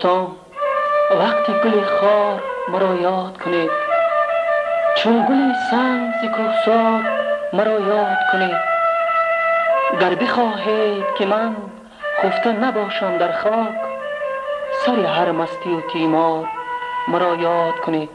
Дӯстон, вақти гули хор маро ёд кунед, чун гули санг зи кӯҳсор маро ёд кунед. Гар бихоҳед ки ман хуфта набошам дар хок, сари ҳар мастию тимор маро ёд кунед.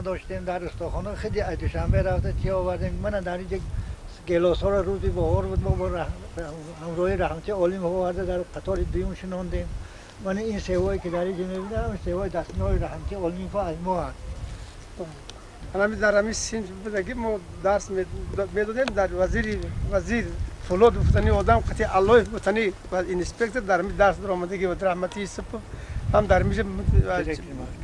Доштем дар устохона хеле аз Душанбе рафта чӣ овардем. Мана дар инҷа гелосҳоро рӯзи баҳор буд, мо бо ҳамроҳи Раҳмати Олимов оварда дар қатори дуюм шинондем. Мана ин севое ки дар инҷа мебинам, севои дастнои Раҳмати Олимов аз мо аст. Ҳамин дар ҳамин синф будаги мо дарс медодем, дар вазир Фулод буфтани одам қати Аллоев буфтани инспектор дар ҳамин дарс даромадаги буд. Раҳмати Юсупов ҳам дар ҳаминҷа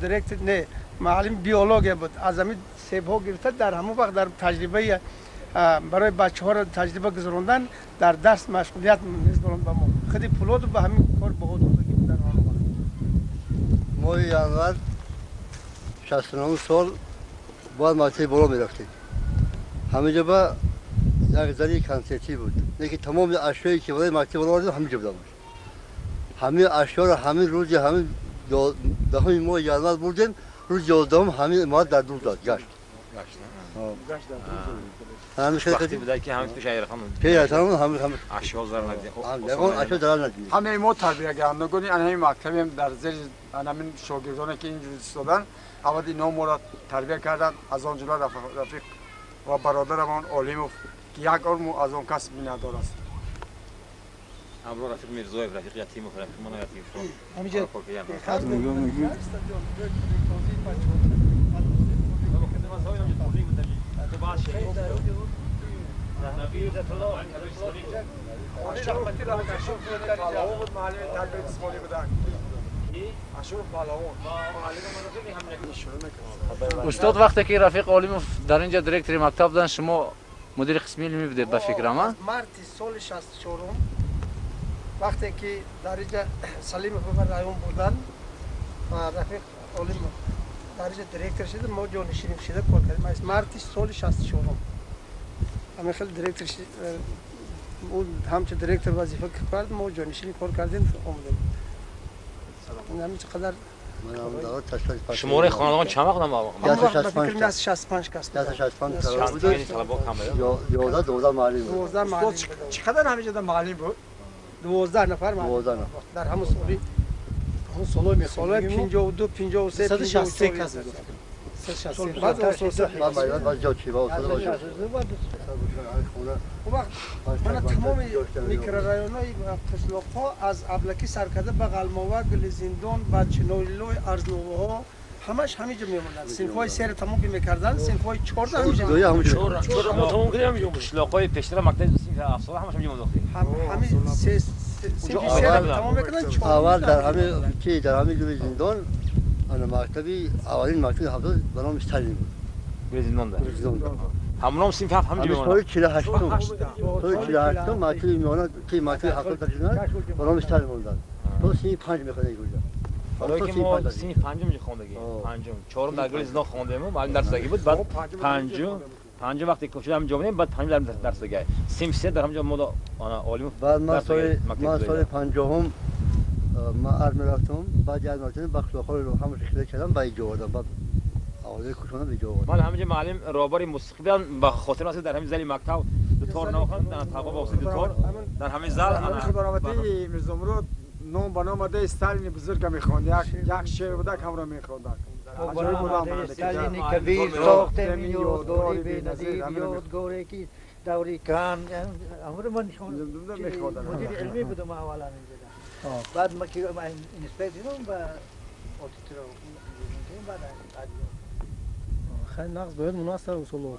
директор не, маълим биология буд. Аз ҳамин себҳо гирифта дар ҳамон вақт дар таҷрибаи барои бачаҳоро таҷриба гузарондан дар дарс машғулият мезборонд ба мо. Худи Фулодов ба ҳамин кор баҳо додаги буд дар он вақт. Моҳи январ 69 сол бояд мактаби боло мерафтем. Ҳаминҷа ба як зали консертӣ буд. Лекин тамоми ашёе ки барои мактаби боло овардем ҳаминҷа будам. Ҳамин ашёро ҳамин рӯзи ҳамин 10 моҳи январ бурдем, рӯзи 11 ҳамин иморат дар дур дод гашт. Вақте буда ки ҳамин пеш ҳамин ашё зарар надид. Ашё зарар надид. Ҳамаи мо тарбиягирандагони ҳамин мактабем дар зери ҳамин шогирдоне ки инҷур истоданд, аввал инҳо моро тарбия карданд, аз он ҷумла рафиқ ва бародарамон Олимов ки як ор аз он кас миннатдор аст. Ҳамроҳ Рафиқ Мирзоев, Рафиқ Ятимов, Рафиқ Мано Ятимов. Устод, вақте ки Рафиқ Олимов дар инҷа директори мактаб буданд, шумо мудири қисми илмӣ будед, ба фикрам, а? Марти соли 64 вақте ки дар инҷа Салимов ба район бурданд ва Рафиқ Олимов дар инҷа директор шуда, мо ҷонишиним шуда кор кардем. Аз марти соли 64 ҳамин хел директор, ӯ ҳамчун директор вазифа кард, мо ҷонишинӣ кор кардем, омадем. Ҳамин қадар. Шумораи хонандагон чанд вақт? 165 кас. 165 12 муаллим буд. Чӣ қадар ҳаминҷода муаллим буд? 12 нафар муаллим. Дар ҳамон соли солҳои 52, 53, 163 кас буд. 163. Баъд мана тамоми микрорайонҳои қишлоқҳо аз Аблакӣ сар карда ба Ғалмова, Гулизиндон, ба Чинорилой, Арзноваҳо ҳамаш ҳаминҷо мемонданд. Синфҳои сера тамом ки мекарданд, синфҳои чорда ҳаминҷо. Қишлоқҳои пештара мактаби синфи ҳафтсола ҳамаш ҳаминҷо монданд. Ҳамин синфи сера тамом мекарданд, аввал дар ҳамин ки дар ҳамин Гулизиндон ана мактаби аввалин мактаби ҳафтод ба номи Сталин буд. Гулизиндонда. Ҳамоном синфи ҳафт ҳаминҷо мемонданд. Соли 48 соли 48 мактаби миёна ки мактаби ҳафтод ташкил ба номи Сталин монданд. То синфи панҷ мехонданд инҷо. Барои ки мо синфи панҷум инҷо хондагем. Панҷум. Чорум дар Гулизиндон хондему, муаллим дарс додагӣ буд. Баъд панҷум вақте ки шуда ҳаминҷо будем, баъд панҷум дарс додагӣ. Синфи се дар ҳаминҷо мо Олимов. Баъд ман соли 50 ман армия рафтам, баъди армия рафтам ба қишлоқҳоро ҳамаша хиле кардам, ба инҷо овардам, баъд овози кушонам ба инҷо овардам. Ман ҳаминҷо муаллим роҳбари мусиқӣ будам, ба хотир аст дар ҳамин зали мактаб дутор навохтам, дар тақво ба воситаи дутор дар ҳамин зал. Худоравати Мирзомурод ном ба ном адаи Сталини бузурга мехонд, як шеър буда ҳамро мехонданд. Сталини кабир сохтем ёдгори беназир, ёдгоре ки даври кан амро ман мудири илмӣ будам аввалан инҷо. Баъд ма ки инспектор шудам ба отитро баъд хеле нағз бояд муносиб усуло.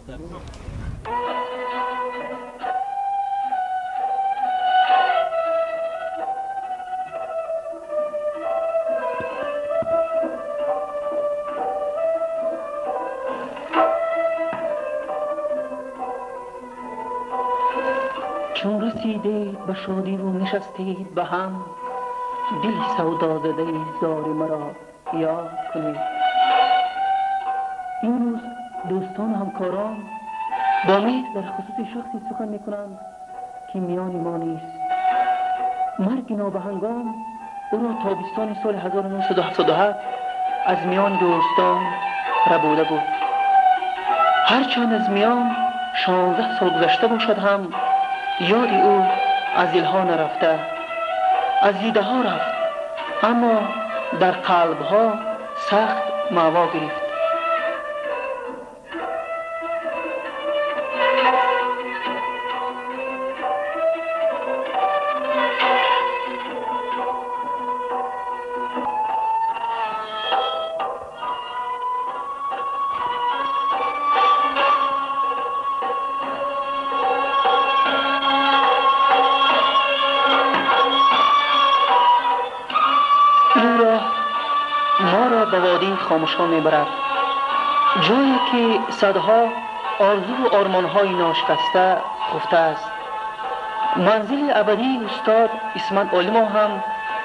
Чун расидед ба шодиву нишастед ба ҳам, дили савдозадаи зори маро ёд кунед. Имрӯз дӯстону ҳамкорон бо меҳр дар хусуси шахсе сухан мекунанд ки миёни мо нест. Марги нобаҳангом ӯро тобистони соли 1977 аз миёни дӯстон рабуда буд. Ҳарчанд аз миён 16 сол гузашта бошад ҳам, ёди ӯ аз дилҳо нарафта, аз дидаҳо рафт, аммо дар қалбҳо сахт маъво гирифт. خاموشان میبرد، جایی که صدها آرزو و آرمانهای ناشکسته خفته است. منزل ابدی استاد اسمت عالمو هم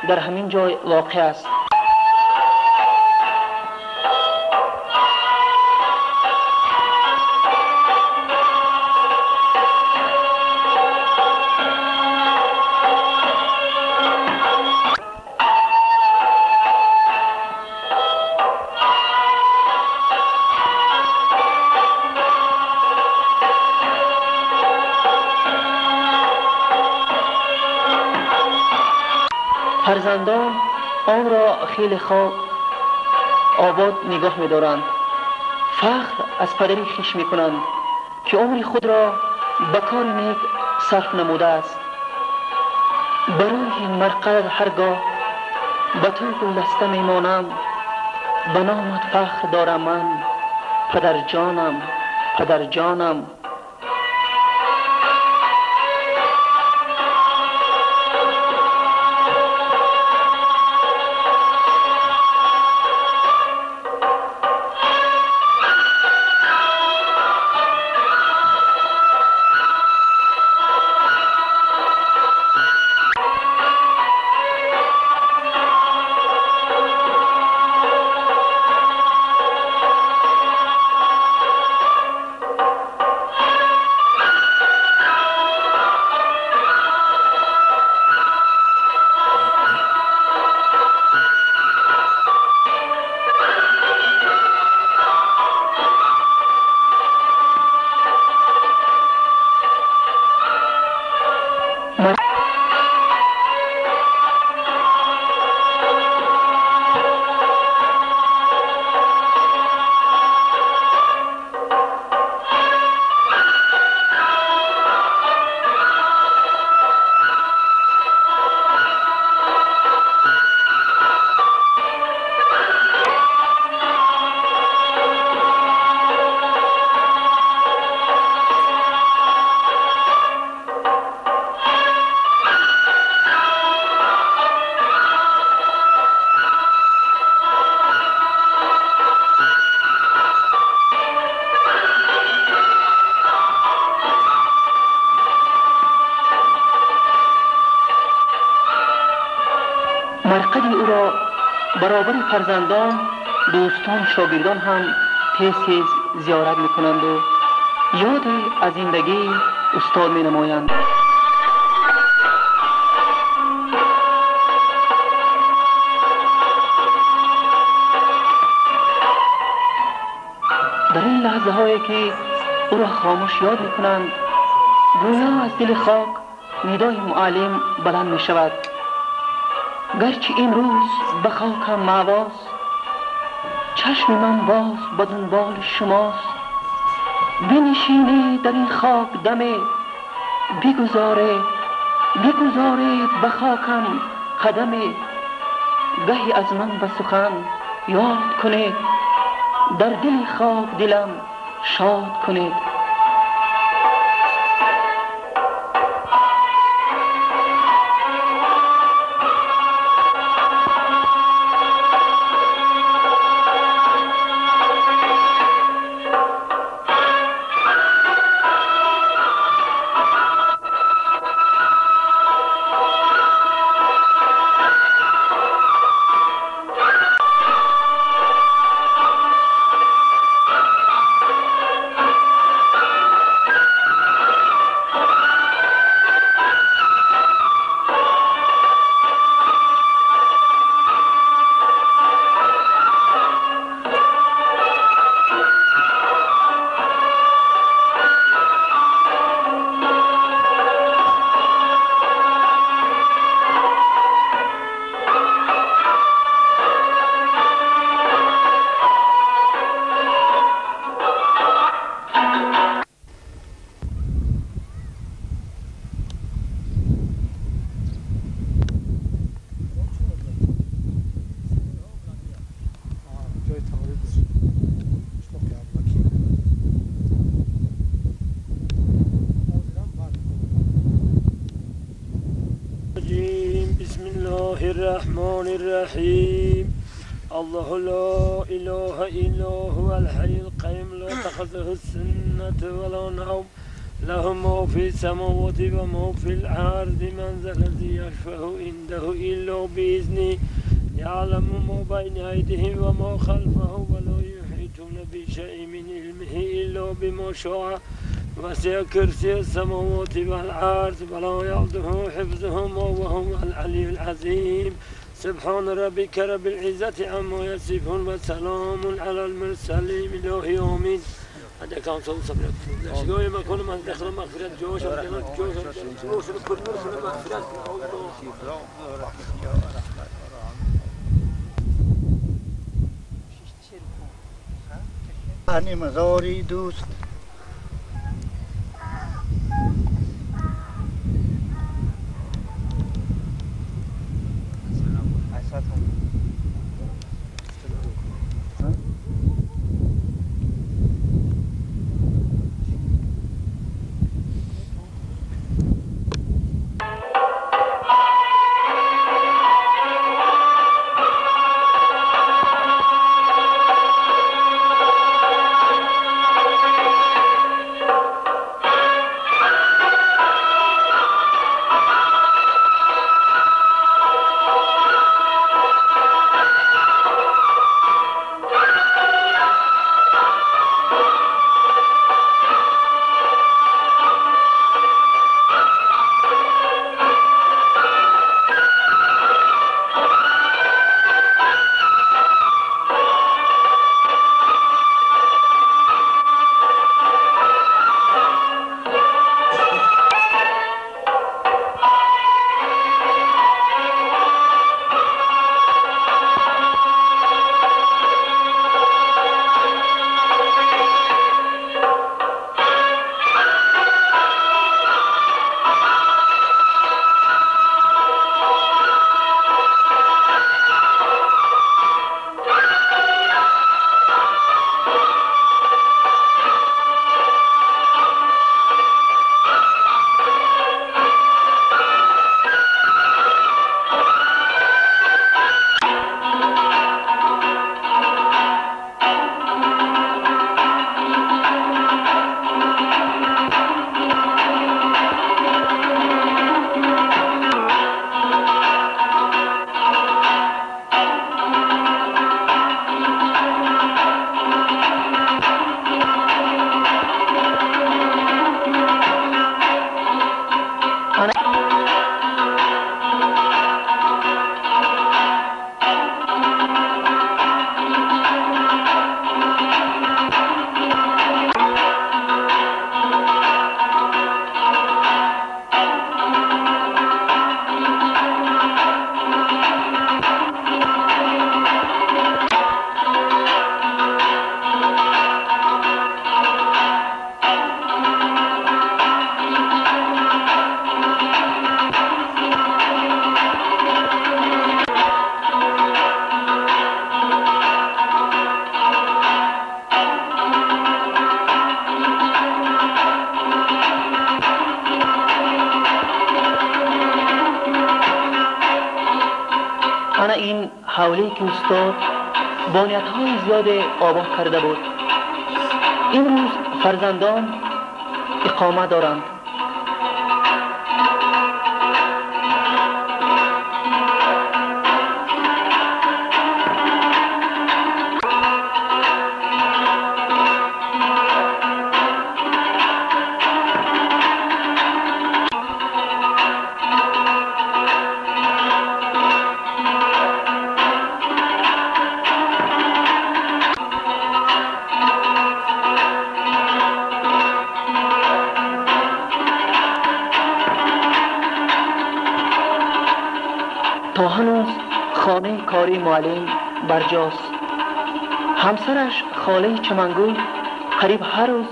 در همین جای واقع است. فرزندان آن را خیلی خواب آباد نگاه می‌دارند. فخر از پدری خویش می‌کنند که عمر خود را به کار نیک صرف نموده است. برای مرقد هرگاه به تو گلدسته میمانم، به نامت فخر دارم من پدر جانم، پدر جانم. مرقد او را برابر فرزندان، دوستان، شاگردان هم تیز تیز زیارت میکنند و یاد از زندگی استاد می نمایند. در این لحظه هایی که او را خاموش یاد میکنند، گویا از دل خاک ندای معلم بلند می شود. گرچه امروز به خاکم مأواست، چشم من باز به دنبال شماست. بنشینید در این خاک دمه، بگذارید بگذارید به خاکم قدمه. گهی از من به سخن یاد کنید، در دل خاک دلم شاد کنید. الرحمن الرحيم. الله لا إله إلا هو الحي القيوم لا تأخذه سنة ولا نوم له ما في السماوات وما في الأرض من ذا الذي يشفع عنده إلا بإذنه يعلم ما بين أيديهم وما خلفهم ولا يحيطون بشيء من علمه إلا بما شاء وسع كرسي السماوات والأرض ولا يؤوده حفظهما وهو العلي العظيم. سبحان ربك رب العزة عما يصفون وسلام على المرسلين إلى يوم هذا كان صوت صبرك شو ما كل ما دخل مغفرة جوش جوش جوش كل مغفرة. انی مزاری دوست ҳавлие ки устод бо ниятҳои зиёде обод карда буд. Имрӯз фарзандон иқома доранд. То ҳанӯз хонаи кори муаллим барҷост. Ҳамсараш холаи Чамангул қариб ҳар рӯз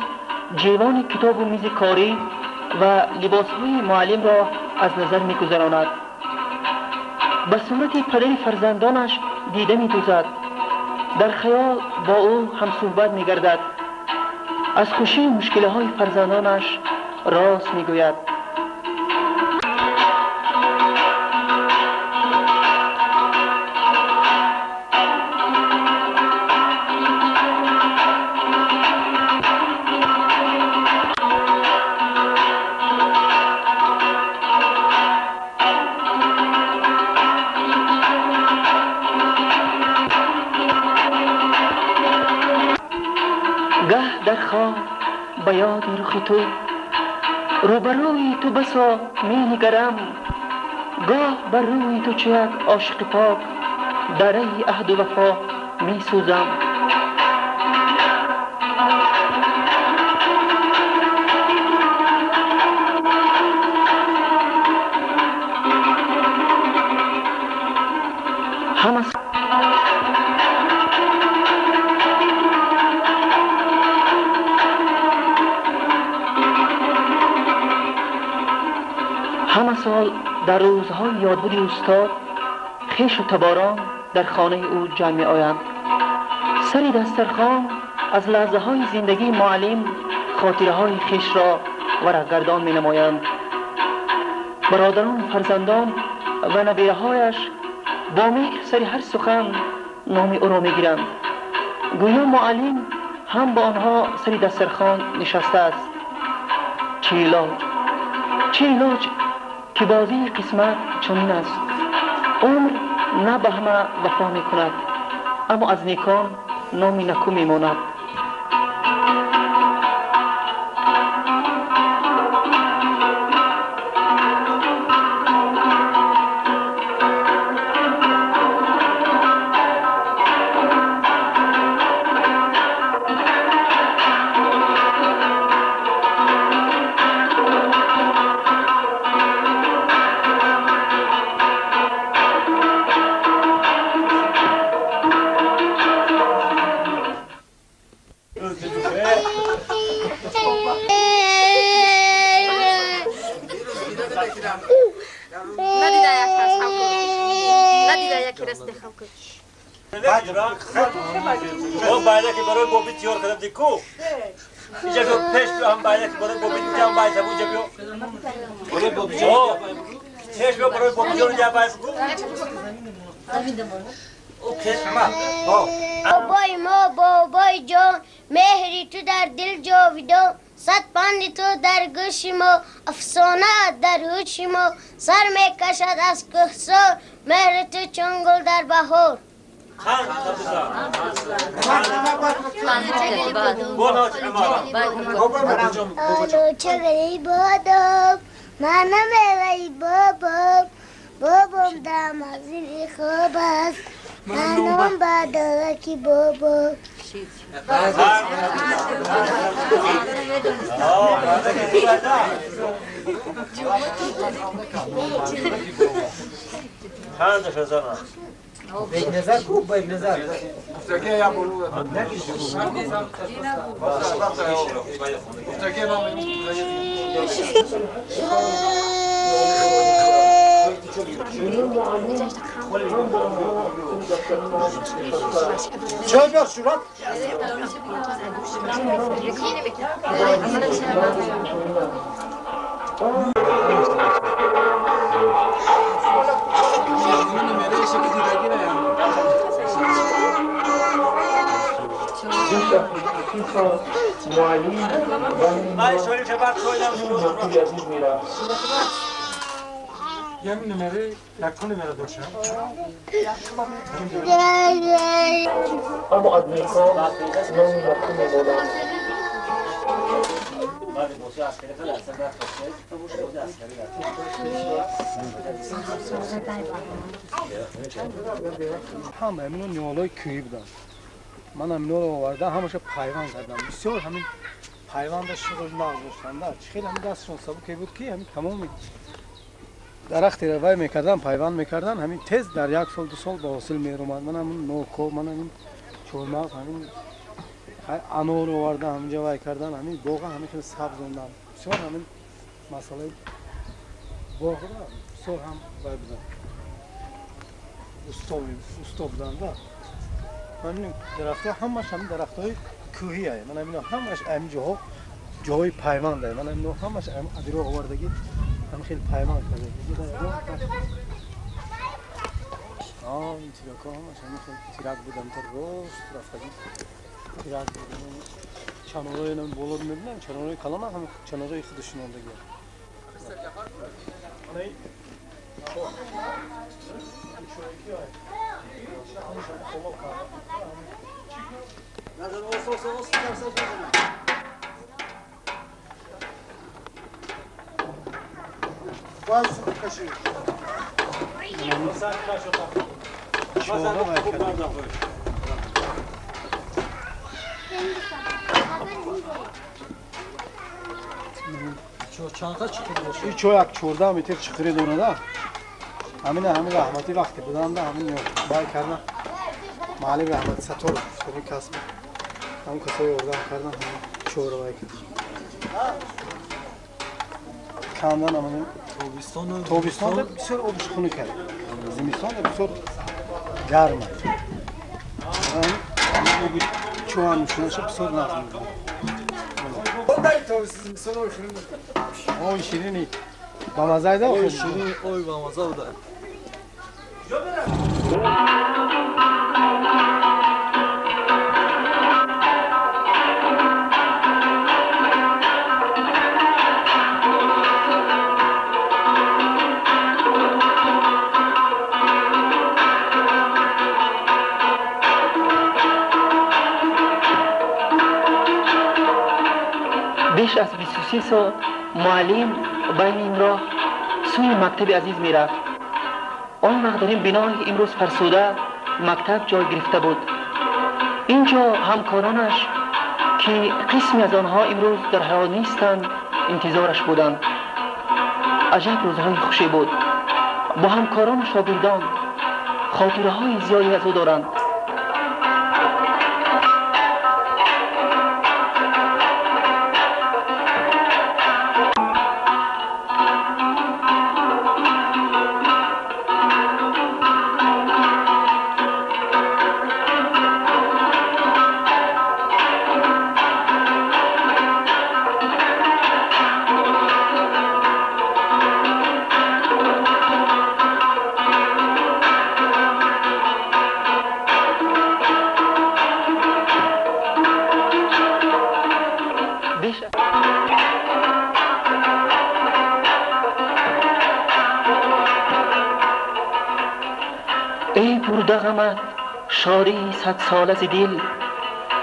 ҷевони китобу мизи корӣ ва либосҳои муаллимро аз назар мегузаронад. Ба сурати падари фарзандонаш дида медӯзад. Дар хаёл бо ӯ ҳамсӯҳбат мегардад. Аз хушию мушкилиҳои фарзандонаш рост мегӯяд. Гаҳ дар хоб ба ёди рухи ту, рӯбарӯи ту басо менигарам, гоҳ бар рӯи ту чу як ошиқи пок дар раҳи аҳду вафо месӯзам. Ҳама сол дар рӯзҳои ёдбуди устод хешу таборон дар хонаи ӯ ҷамъ меоянд. Сари дастархон аз лаҳзаҳои зиндагии муаллим хотираҳои хешро варақгардон менамоянд. Бародарон, фарзандон ва набираҳояш бо меҳр сари ҳар сухан номи ӯро мегиранд. Гӯё муаллим ҳам бо онҳо сари дастархон нишастааст. Чӣ илоҷ, чӣ илоҷ ки бозии қисмат чунин аст. Умр на ба ҳама вафо мекунад, аммо аз некон номи накӯ мемонад. بابای ما بابای جان، مهری تو در دل جاویدان، صد پند تو در گوش ما، افسانه در هوش ما، سر میکشد از کوهسار، مهر تو چون گل در بهار. آلوچه بادام، منم ای بابام، بابام در منزل خواب است، منم بدارکی بابا. نظر کو با نظر چای بیار شورت. اما از نیکا نامی مکتوم می‌بردند. ҳама ҳамино ниҳолҳои кӯҳӣ буданд. Ман ҳаминҳоро овардам, ҳамаша пайванд кардам. Бисёр ҳамин пайванда шуғл нағз доштанд. Чӣ хеле ҳамин дастшон сабуке буд, ки ҳамин тамоми дарахтеро вай мекардан, пайванд мекардан, ҳамин тез дар як сол ду сол ба ҳосил меромад. Ман ҳамин ноко, ман ҳамин чормағз, ҳамин анор овардан, ҳаминҷа вай кардан, ҳамин боға ҳамин хеле сабзондан. Бисёр ҳамин масъалаи боғро бисёр ҳам вай будан, усто буданда. Ман дарахтҳо ҳамаш ҳамин дарахтҳои кӯҳие. Ман ҳамино ҳамаш ҳамин ҷоҳо ҷоҳои пайвандае. Ман ҳамино ҳамаш адиро овардагӣ ҳамин хеле пайванд карда. Ин тиракҳо ҳамаш ҳамин хеле тирак буд, ҳамин тар рост рафтагӣ тирак буд. Чанорҳои боло мебинам, чанорҳои калон ҳам чанорҳои худашонондагӣ. Чо як 14 метр чиқири дорада. Ҳамин ҳамин раҳматӣ вақте буданда ҳамин бай кардан. Маълим Раҳмат Саторов ҳамин кас ҳамон касои ёрдам кардан, ҳамин чора вай кард. Кандан ҳамин тобистон бисёр обиш хунук аст. Зимистон бисёр гарм аст. Оби чоҳан нӯшидаша бисёр нағз мебинад. Оби ширини ба маза да? Оби ширини оби ба маза буда. بیش از 23 سال معلم بین این راه سوی مکتب عزیز می رفت. آن وقت در این بنای امروز فرسوده مکتب جای گرفته بود. اینجا همکارانش که قسمی از آنها امروز در حیات نیستند انتظارش بودند. عجب روزهای خوشی بود. با همکاران و شاگردان خاطره های زیادی از او دارند. ای برده غمت شادی 100 ساله ز دل،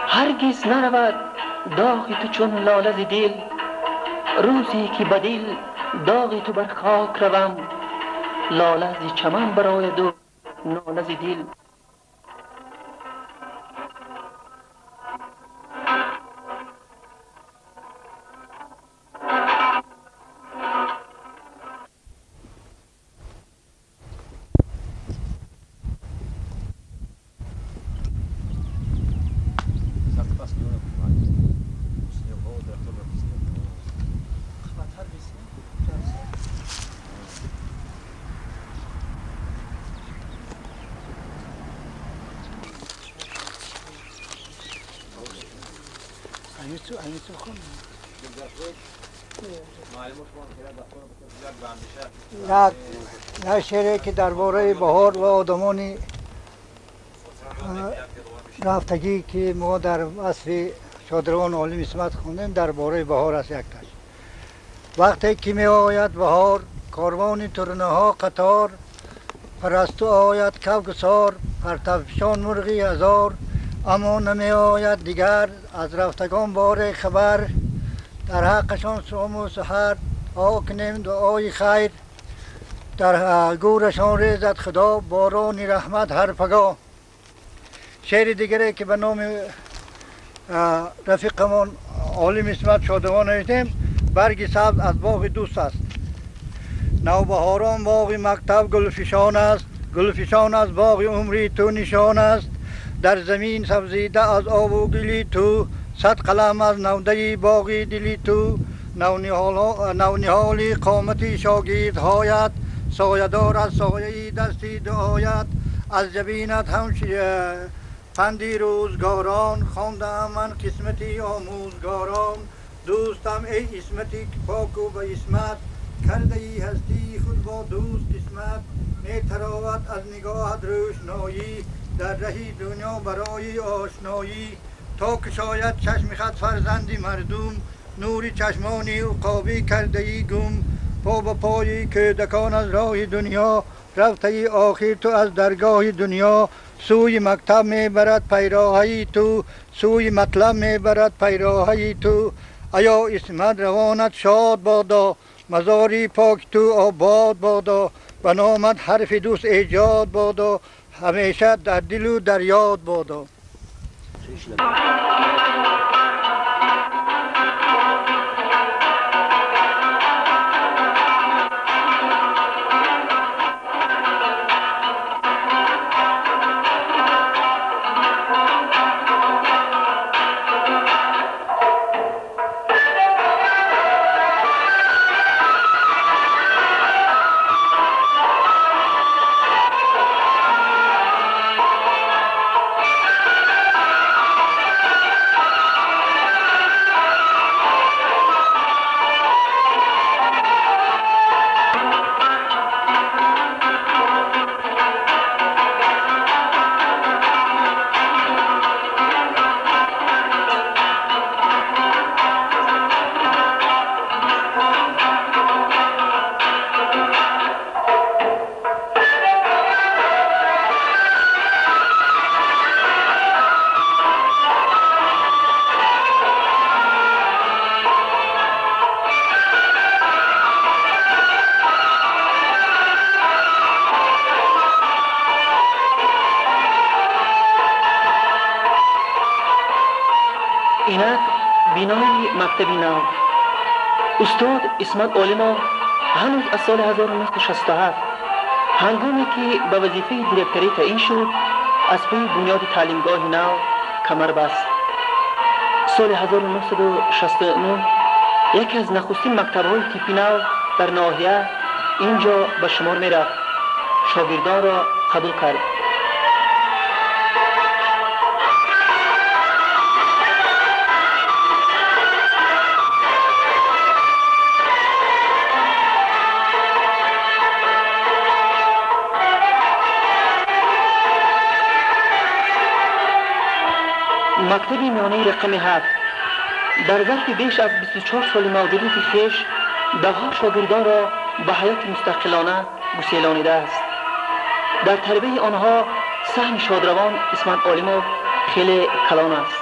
هرگز نرود داغ تو چون لاله ز دل. روزی که به دل داغ تو بر خاک روم، لاله ز چمن برآید و ناله ز دل. Як шеъре ки дар бораи баҳор ва одамони рафтагӣ ки мо дар асри шодравон Олим Исмат хондем, дар бораи баҳор аст якташ. Вақте ки меояд баҳор, корвони турнаҳо қатор, парасту ояд кавгусор, партавфишон мурғи ҳазор, аммо намеояд дигар аз рафтагон боре хабар, дар ҳаққашон сому саҳар дуо кунем дуои хайр, дар гӯрашон резад худо борони раҳмат ҳар пагоҳ. Шеъри дигаре ки ба номи рафиқамон Олим Исмат Шодравон навиштем, барги сабз аз боғи дӯст аст. Навбаҳорон боғи мактаб гулфишон аст, гулфишон аз боғи умри ту нишон аст, дар замин сабзида аз обу гили ту, сад қалам аз навдаи боғи дили ту, навниҳоли қомати шогирдҳоят, соядор аз сояи дасти дуоят, аз ҷабинат ҳам панди рӯзгорон, хондаам ман қисмати омӯзгорон, дӯстам эй исмати поку ба исмат, кардаи ҳастии худ бо дӯст қисмат, метаровад аз нигоҳат рӯшноӣ, дар раҳи дунё барои ошноӣ, то кушояд чашми хат фарзанди мардум, нури чашмони уқобӣ кардаи гум, по ба пои кӯдакон аз роҳи дунё, рафтаи охир ту аз даргоҳи дунё, сӯи мактаб мебарад пайроҳаи ту, сӯи матлаб мебарад пайроҳаи ту, аё Исмат равонат шод бодо, мазори поки ту обод бодо, ба номат ҳарфи дӯст эҷод бодо, ҳамеша дар дилу дар ёд бодо. Инак бинои мактаби нав. Устод Исмат Олимов ҳанӯз аз соли 1967 ҳангоме ки ба вазифаи директорӣ таъин шуд, аз паи бунёди таълимгоҳи нав камар баст. Соли 1969 яке аз нахустин мактабҳои типи нав дар ноҳия ин ҷо ба шумор мерафт, шогирдонро қабул кард. Мактаби миёнаи рақами 7 дар зарфи беш аз 24 соли мавҷудияти хеш даҳҳо шогирдонро ба ҳаёти мустақилона гуселонидааст. Дар тарбияи онҳо саҳми шодравон Исмат Олимов хеле калон аст.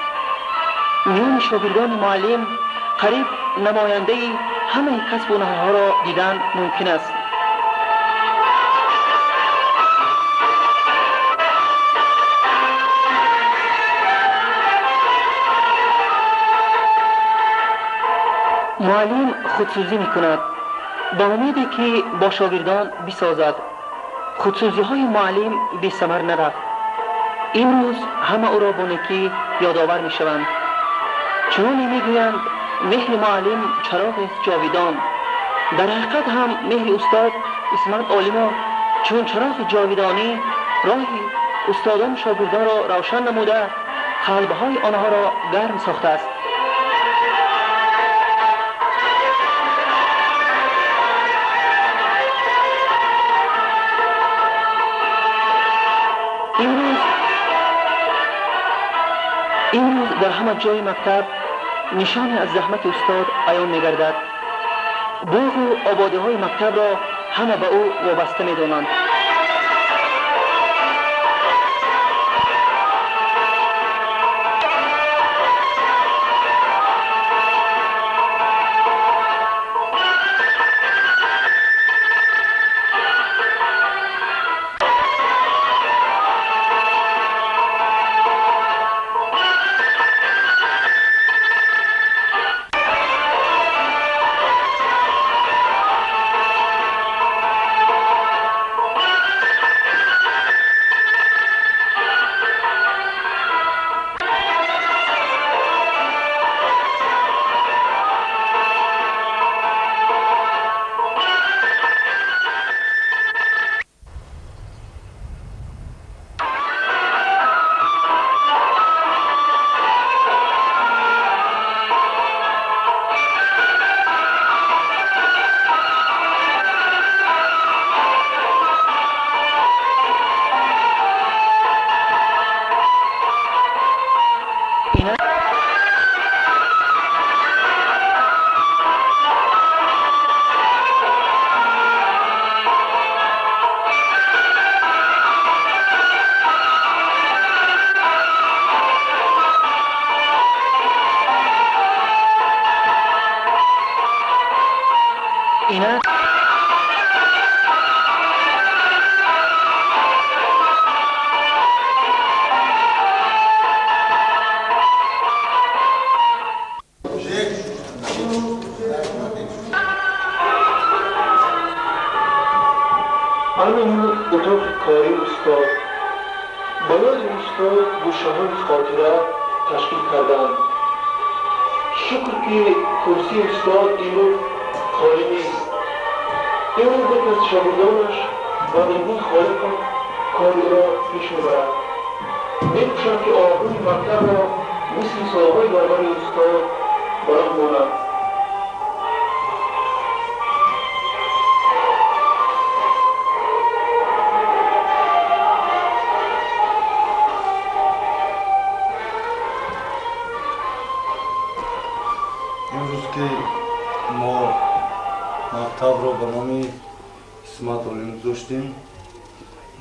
Миёни шогирдони муаллим қариб намояндаи ҳамаи касбу ҳунарҳоро дидан мумкин аст. Муаллим худсӯзӣ мекунад ба умеде ки бо шогирдон бисозад. Худсӯзиҳои муаллим бесамар нарафт. Имрӯз ҳама ӯро бо некӣ ёдовар мешаванд. Чуноне мегӯянд, меҳри муаллим чароғест ҷовидон. Дар ҳақиқат ҳам меҳри устод Исмат Олимов чун чароғи ҷовидонӣ роҳи устодону шогирдонро равшан намуда, қалбҳои онҳоро гарм сохтааст. Дар ҳама ҷои мактаб нишоне аз заҳмати устод аён мегардад. Боғу ободиҳои мактабро ҳама ба ӯ вобаста медонанд.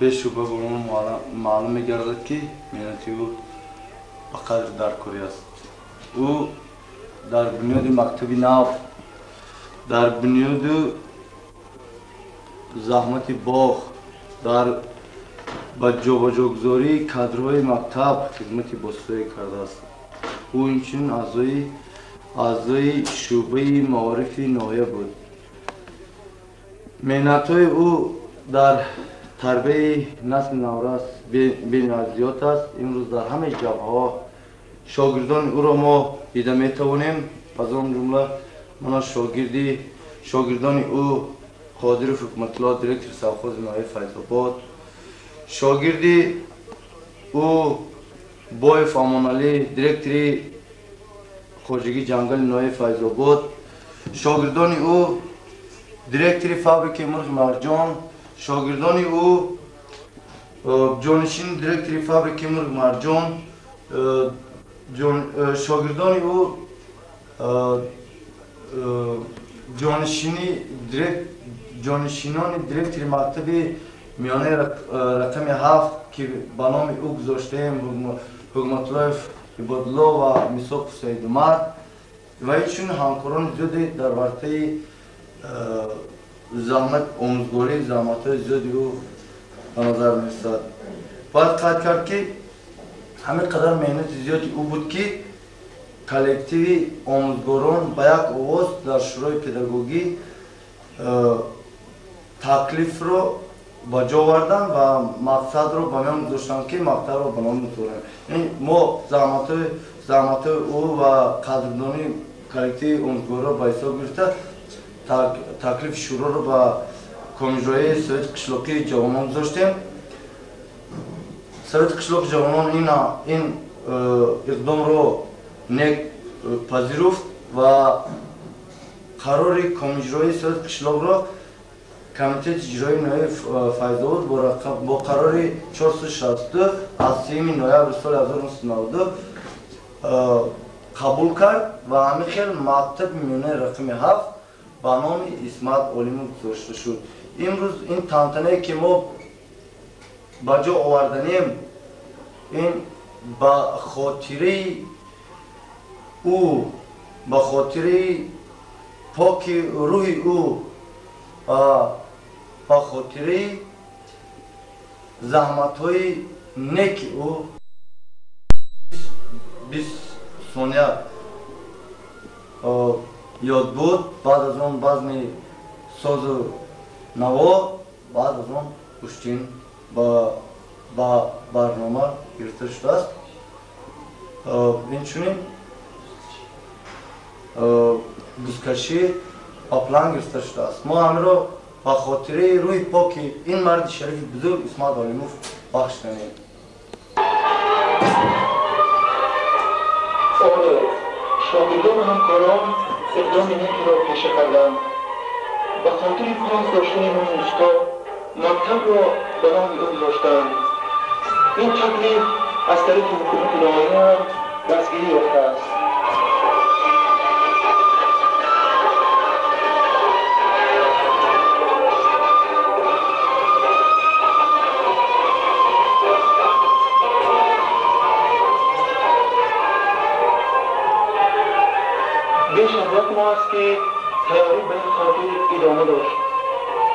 Бешубҳа ба мо маълум мегардад, ки меҳнати ӯ ба қадр даркорӣ аст. Ӯ дар бунёди мактаби нав, дар бунёду заҳмати боғ, дар ба ҷобаҷогузории кадрҳои мактаб хизмати боситоӣ кардааст. Ӯ инчунин аъзои шӯъбаи маорифи ноҳия буд. Меҳнатҳои ӯ дар тарбияи насли наврас бениҳоят зиёд аст. Имрӯз дар ҳамаи ҷабҳаҳо шогирдони ӯро мо дида метавонем. Аз он ҷумла мана шогирдони ӯ Қодиров Ҳукматулло, директори совхози ноҳияи Файзобод, шогирди ӯ Боев Амоналӣ, директори хоҷагии ҷангали ноҳияи Файзобод, шогирдони ӯ директори фабрикаи мурғи Марҷон, шогирдони ӯ ҷонишини директори фабрикаи мурғи Марҷон, шогирдони ӯ ҷонишинони директори мактаби миёнаи рақами 7, ки ба номи ӯ гузоштаем, Ҳукматуллоев Ибодулло ва Мисоқов Саидумар ва инчунин ҳамкорони зиёде дар вартаи заҳмат омӯзгорӣ заҳматҳои зиёди ӯ ба назар мерасад. Бояд қайд кард, ки ҳамин қадар меҳнати зиёди ӯ буд, ки коллективи омӯзгорон ба як овоз дар шӯрои педагогӣ таклифро ба ҷо оварданд ва мақсадро ба миён гузоштанд, ки мактабро ба ном гузорем. Мо заҳматҳои ӯ ва қадрдонии коллективи омӯзгорро ба ҳисоб гирифта таклифи шӯроро ба комиҷроии Совети қишлоқии ҷавонон гузоштем. Совети қишлоқи ҷавонон ин иқдомро нек пазируфт ва қарори комиҷроии Совети қишлоқро комитети иҷроии ноҳияи Файзобод бо қарори 462 аз 3 ноябри соли 1992 Қабул кард ва ҳамин хел мактаби миёнаи рақами 7 ба номи Исмат Олимов гузошта шуд. Имрӯз ин тантанае ки мо ба ҷо оварданем, ин ба хотираи ӯ, ба хотираи поки рӯҳи ӯ ва ба хотираи заҳматҳои неки ӯ 20 сония ёд буд. Баъд аз он базми созу наво, баъд аз он гӯштин ба барнома гирифта шудааст. Инчунин бузкашӣ ба план гирифта шудааст. Мо ҳаминро ба хотираи рӯҳи поки ин марди шарифи бузург Исмат Олимов бахшиданем. Оре, шогирдону ҳамкорон иқдоми некиро пеша карданд. Ба хотири пос доштани номи устод мактабро ба номи ӯ гузоштанд. Ин таклиф аз тарафи ҳукумати ноҳия ҳам дастгирӣ ёфтааст. Беш аз як моҳ аст, ки тайёрӣ ба ин хотир идома дошт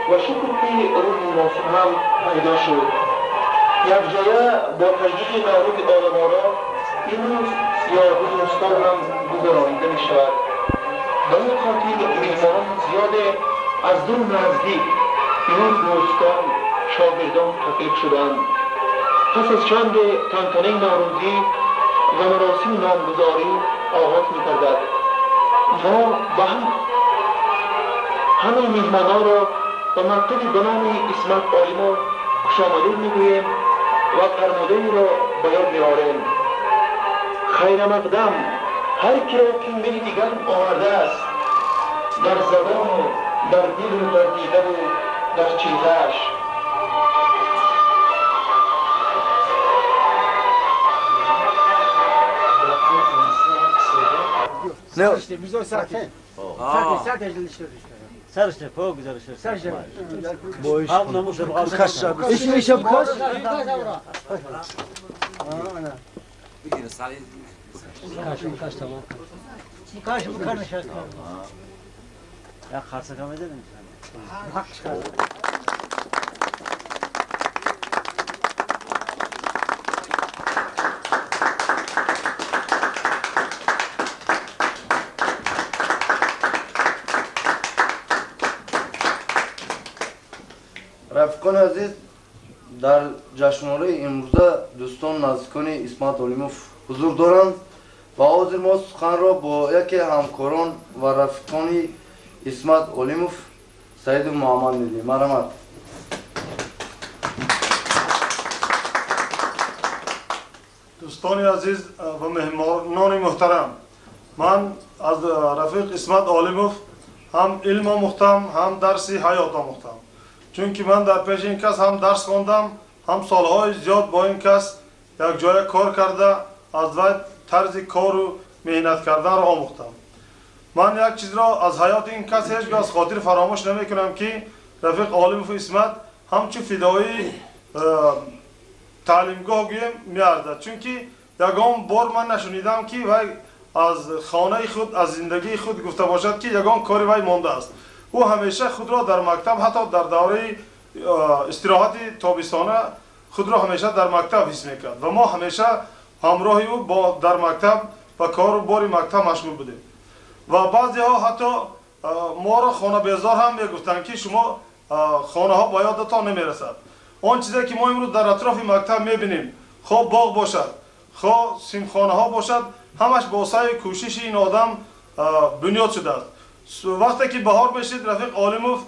ва шукр, ки рӯзи муносиб ҳам пайдо шуд. Якҷоя бо таҷдиди Наврӯзи оламоро имрӯз ёдбуди устод ҳам гузаронида мешавад. Ба ин хотир меҳмонони зиёде аз дуру наздик, имрӯз дӯстон, шогирдон таклиф шуданд. Пас аз чанде тантанаи наврӯзӣ ва маросими номгузорӣ оғоз мегардад. Мо ба ҳамаи меҳмононро ба мактаби ба номи Исмат Олимов хушомадед мегӯем ва фармудаеро ба ёд меорем: хайрамақдам ҳар киро ки меҳри гарм овардааст дар забону дар дилу дар дидаву дар чеҳрааш. سرش فوق گذارش سرش ايش ايش بكاش كاش تمام كاش بكاش يا خرصه كم ده Рафиқони азиз, дар ҷашнвораи имрӯза дӯстон наздикони Исмат Олимов ҳузур доранд ва ҳозир мо суханро бо яке ҳамкорон ва рафиқони Исмат Олимов Саиду Муҳаммад медиҳем. Марҳамат. Дӯстони азиз ва меҳмонони муҳтарам, ман аз рафиқ Исмат Олимов ҳам илм омӯхтам, ҳам дарси ҳаёт омӯхтам. Чунки ман дар пеши ин кас ҳам дарс хондам, ҳам солҳои зиёд бо ин кас якҷоя кор карда, аз вай тарзи кору меҳнат карданро омӯхтам. Ман як чизро аз ҳаёти ин кас ҳеҷ гоҳ аз хотир фаромӯш намекунам, ки рафиқ Олимов Исмат ҳамчун фидоии таълимгоҳ гӯем меарзад. Чунки ягон бор ман нашунидам, ки вай аз хонаи худ, аз зиндагии худ гуфта бошад, ки ягон кори вай мондааст. Ӯ ҳамеша худро дар мактаб, ҳатто дар давраи истироҳати тобистона худро ҳамеша дар мактаб ҳис мекард ва мо ҳамеша ҳамроҳи ӯ дар мактаб ва кору бори мактаб машғул будем. Ва баъзеҳо ҳатто моро хонабезор ҳам мегуфтанд, ки шумо хонаҳо ба ёдатон намерасад. Он чизе ки мо имрӯз дар атрофи мактаб мебинем, хоҳ боғ бошад, хоҳ симхонаҳо бошад, ҳамаш бо саъю кӯшиши ин одам бунёд шудааст. Вақте ки баҳор мешид, рафиқ Олимов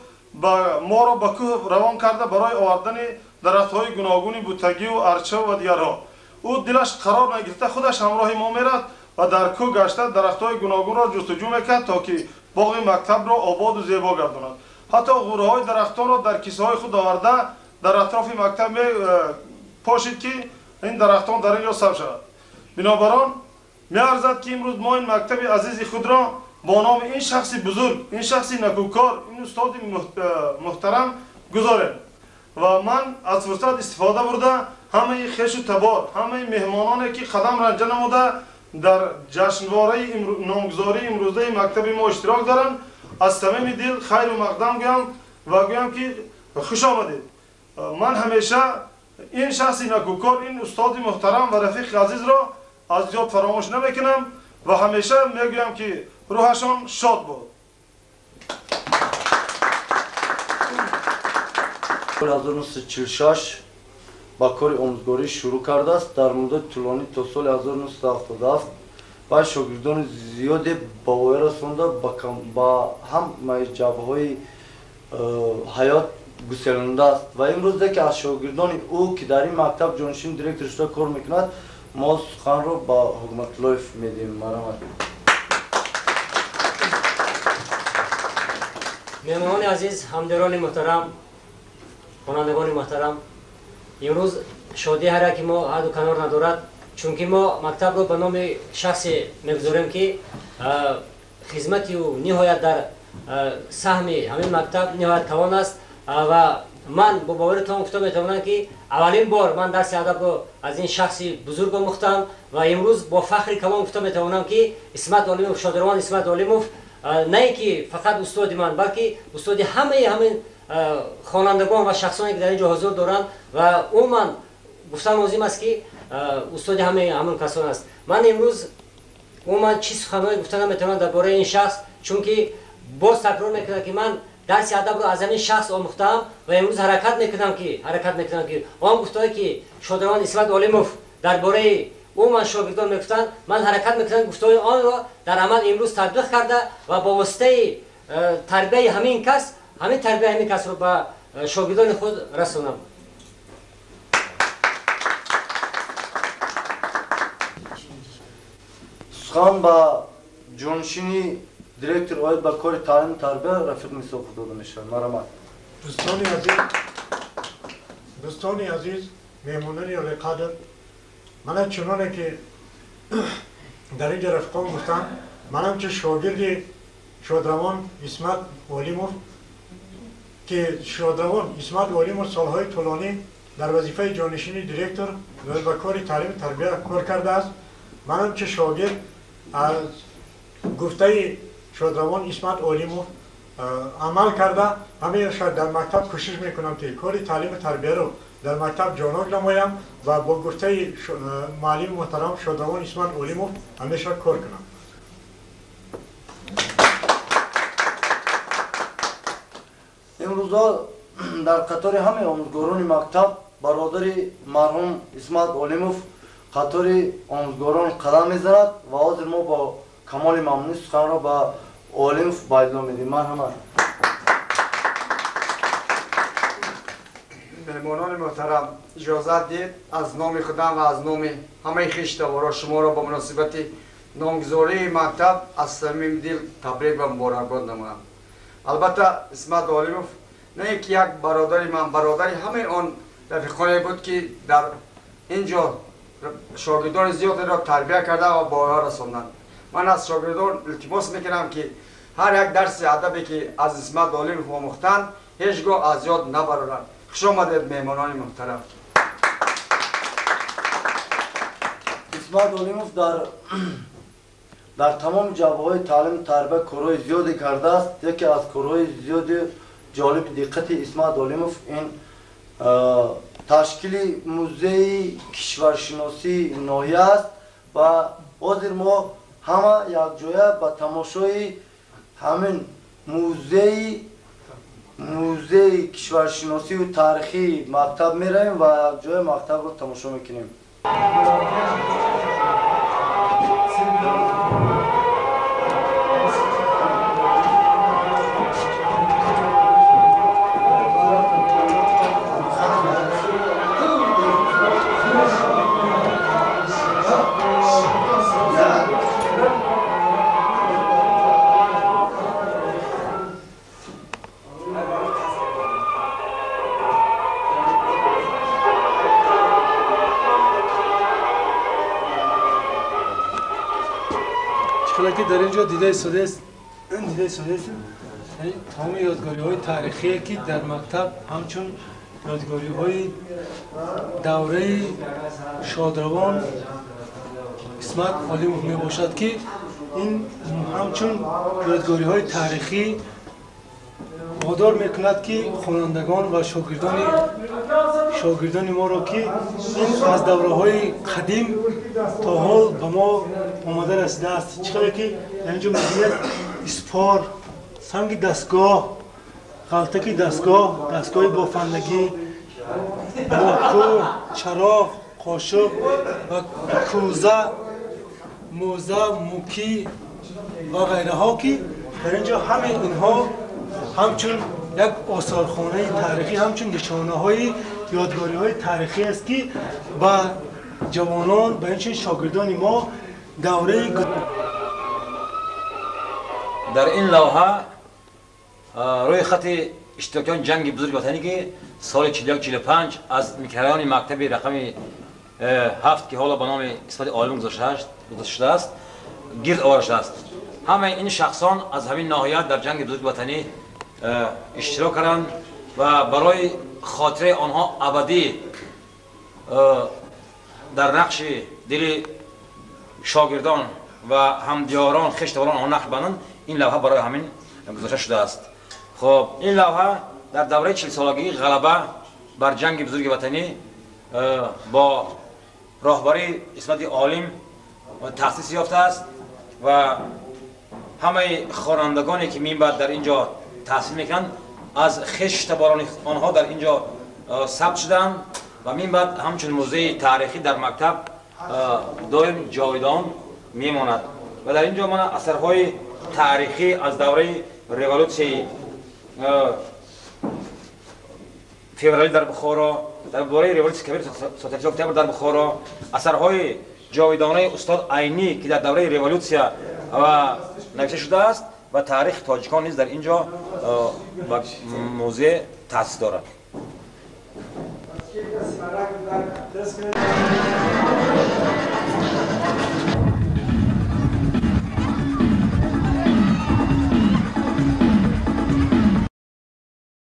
моро ба кӯҳ равон карда барои овардани дарахтҳои гуногуни бутагию арча ва дигарҳо. Ӯ дилаш қарор нагирифта, худаш ҳамроҳи мо мерафт ва дар кӯҳ гашта дарахтҳои гуногунро ҷустуҷӯ мекард, то ки боғи мактабро ободу зебо гардонад. Ҳатто ғӯраҳои дарахтонро дар кисаҳои худ оварда дар атрофи мактаб мепошид, ки ин дарахтон дар ин ҷо сабз шавад. Бинобар он Меарзад ки имрӯз мо ин мактаби азизи худро бо номи ин шахси бузург, ин шахси накӯкор, ин устоди муҳтарам гузорем. Ва ман аз фурсат истифода бурда ҳамаи хешу табор, ҳамаи меҳмононе ки қадам ранҷа намуда дар ҷашнвораи номгузории имрӯзаи мактаби мо иштирок доранд, аз самими дил хайру мақдам гӯям ва гӯям ки хуш омадед. Ман ҳамеша ин шахси накӯкор, ин устоди муҳтарам ва рафиқи азизро аз ёд фаромӯш намекунам ва ҳамеша мегӯям ки рӯҳашон шод бод. Соли 1946 ба кори омӯзгорӣ шурӯъ кардааст. Дар муддати тӯлонӣ то соли 1977 ва шогирдони зиёде ба воя расонда, ба ҳамаи ҷабҳаҳои ҳаёт гуселондааст. Ва имрӯз яке аз шогирдони ӯ, ки дар ин мактаб ҷонишини директор шуда кор мекунад, мо суханро ба Ҳукматуллоев медиҳем. Марҳамат. Меҳмонони азиз, ҳамдирони муҳтарам, хонандагони муҳтарам, имрӯз шодии ҳар яки мо ҳадду канор надорад, чунки мо мактабро ба номи шахсе мегузорем, ки хизмати ӯ ниҳоят дар саҳми ҳамин мактаб ниҳоят калон аст. Ва ман бо бовари том гуфта метавонам, ки аввалин бор ман дарси адабро аз ин шахси бузург омӯхтам ва имрӯз бо фахри калон гуфта метавонам, ки Исмат Олимов, шодравон Исмат Олимов, на ин ки фақат устоди ман, балки устоди ҳамаи ҳамин хонандагон ва шахсоне ки дар ин ҷо ҳузур доранд ва умуман гуфтан лозим аст, ки устоди ҳамаи ҳамон касон аст. Ман имрӯз умуман чӣ суханҳое гуфта наметавонам дар бораи ин шахс, чунки боз такрор мекунам, ки ман дарси адабро аз ҳамин шахс омӯхтаам ва имрӯз ҳаракат мекунам, ки он гуфтое ки шодравон Исмат Олимов дар бораи умуман шогирдон мегуфтанд, ман ҳаракат мекунам гуфтаҳои онро дар амал имрӯз татбиқ карда ва бо воситаи тарбияи ҳамин кас, ҳамин тарбияи ҳамин касро ба шогирдони худ расонам. Сухан ба ҷонишини директор оид ба кори таълиму тарбия Рафиқ Мисоқов дода мешавад. Марҳамат. Дӯстони азиз, меҳмонони олиқадр, мана чуноне ки дар ин ҷо рафиқон гуфтанд, манам чу шогирди шодравон Исмат Олимов, ки шодравон Исмат Олимов солҳои тӯлонӣ дар вазифаи ҷонишини директор ба кори таълиму тарбия кор кардааст, манам чу шогирд аз гуфтаи шодравон Исмат Олимов амал карда, ҳамеша дар мактаб кӯшиш мекунам, ки кори таълиму тарбияро дар мактаб ҷонок намоям ва бо гуфтаи муаллими муҳтарам шодравон Исмат Олимов ҳамеша кор кунам. Имрӯзо дар қатори ҳамаи омӯзгорони мактаб бародари марҳум Исмат Олимов қатори омӯзгорон қадам мезанад ва ҳозир мо бо камоли мамнунӣ суханро ба Олимов Байдулло медиҳем. Марҳамат. Меҳмонони муҳтарам, иҷозат диҳед, аз номи худам ва аз номи ҳамаи хештаворо шуморо ба муносибати номгузории мактаб аз самими дил табрик ва муборакбод намоям. Албатта, Исмат Олимов на ин ки як бародари ман, бародари ҳамаи он рафиқоне буд, ки дар ин ҷо шогирдони зиёдеро тарбия карда ва ба оҳо расонданд. Ман аз шогирдон илтимос мекунам, ки ҳар як дарси адабе ки аз Исмат Олимов омӯхтанд, ҳеҷ гоҳ аз ёд набароранд. Хуш омадед, меҳмонони муҳтарам. Исмат Олимов дар тамоми ҷабҳаҳои таълиму тарбия корҳои зиёде кардааст. Яке аз корҳои зиёди ҷолиби диққати Исмат Олимов ин ташкили музеи кишваршиносии ноҳия аст ва ҳозир мо ҳама якҷоя ба тамошои ҳамин музеи кишваршиносию таърихии мактаб меравем ва якҷоя мактабро тамошо мекунем. Хеле ки дар инҷо дида истодааст, тамоми ёдгориҳои таърихие ки дар мактаб ҳамчун ёдгориҳои давраи шодравон Исмат Олимов мебошад, ки ин ҳамчун ёдгориҳои таърихӣ водор мекунад, ки хонандагон ва шогирдони моро, ки ин аз давраҳои қадим то ҳол ба мо омада расидааст. Чӣ қадар ки дар инҷо мебинед, испор, санги дастгоҳ, ғалтаки дастгоҳ, дастгоҳи бофандагӣ, моҳкӯ, чароғ, қошуқ ва кӯза, мӯза, мукӣ ва ғайраҳо, ки дар инҷо ҳамаи инҳо ҳамчун як осорхонаи таърихӣ, ҳамчун нишонаҳои ёдгориҳои таърихӣ аст, ки ба ҷавонон, ба инчунин шогирдони мо давраи Дар ин лавҳа рӯи хати иштирокчиёни ҷанги бузурги ватанӣ, ки соли 41-45 аз микрорайони мактаби рақами 7, ки ҳоло ба номи Исмати Олим гузошта шудааст, гирд оварда шудааст. Ҳамаи ин шахсон аз ҳамин ноҳия дар ҷанги бузурги ватанӣ иштирок карданд ва барои хотираи онҳо абадӣ дар нақши дили шогирдон ва ҳамдиёрон, хештаварон онҳо нақш банданд, ин лавҳа барои ҳамин гузошта шудааст. Хоб, ин лавҳа дар давраи 40-солагии ғалаба бар ҷанги бузурги ватанӣ бо роҳбарии Исмати Олим таъсис ёфтааст ва ҳамаи хонандагоне, ки минбаъд дар ин ҷо таҳсил мекунанд, аз хештаборони онҳо дар ин ҷо сабт шуданд ва минбаъд ҳамчун музеи таърихӣ дар мактаб доим ҷовидон мемонад. Ва дар ин ҷо мана асарҳои таърихӣ аз давраи революсияи февралӣ дар Бухоро, дар бораи революсияи кабир 3 октябр дар Бухоро, асарҳои ҷовидонаи устод Айнӣ, ки дар давраи революсия ва навишта шудааст, ва таърихи тоҷикон низ дар ин ҷо ба музей таъсис дорад.